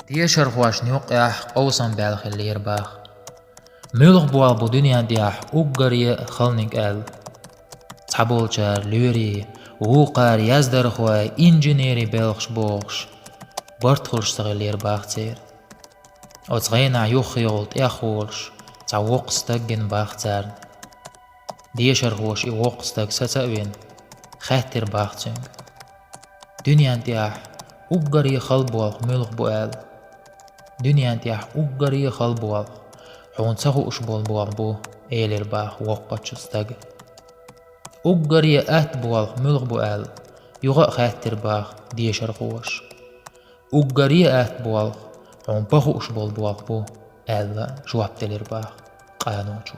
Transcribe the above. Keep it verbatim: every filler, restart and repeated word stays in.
Дешархошна юкъехь къовсам баьлла хиллера боху. Муьлха болх бу дуьнен тӀехь уггаре а халниг аьлла? Цхьаболчара лоьрий, вукхара яздархой, инженерий белхаш бохуш, барт хуьлуш ца хиллера боху церан. Оцу хенахь юххехула тӀехволуш цхьа воккха стаг гина боху царна. Дешархоша и воккха стаг саца а вина, хаьттира боху цуьнга: «Дуьнен тӀехь уггаре хала болх муьлха бу?» — аьлла. «Дуьнен тӀехь уггаре хала болх хьуна ца хууш болу болх бу», — элира боху воккхачу стага. «Уггаре атта болх муьлха бу?» — аьлла, юха а хаьттира боху дешархоша. «Уггаре атта болх хьуна бан хууш болу болх бу», — аьлла, жоп делира боху къаночо.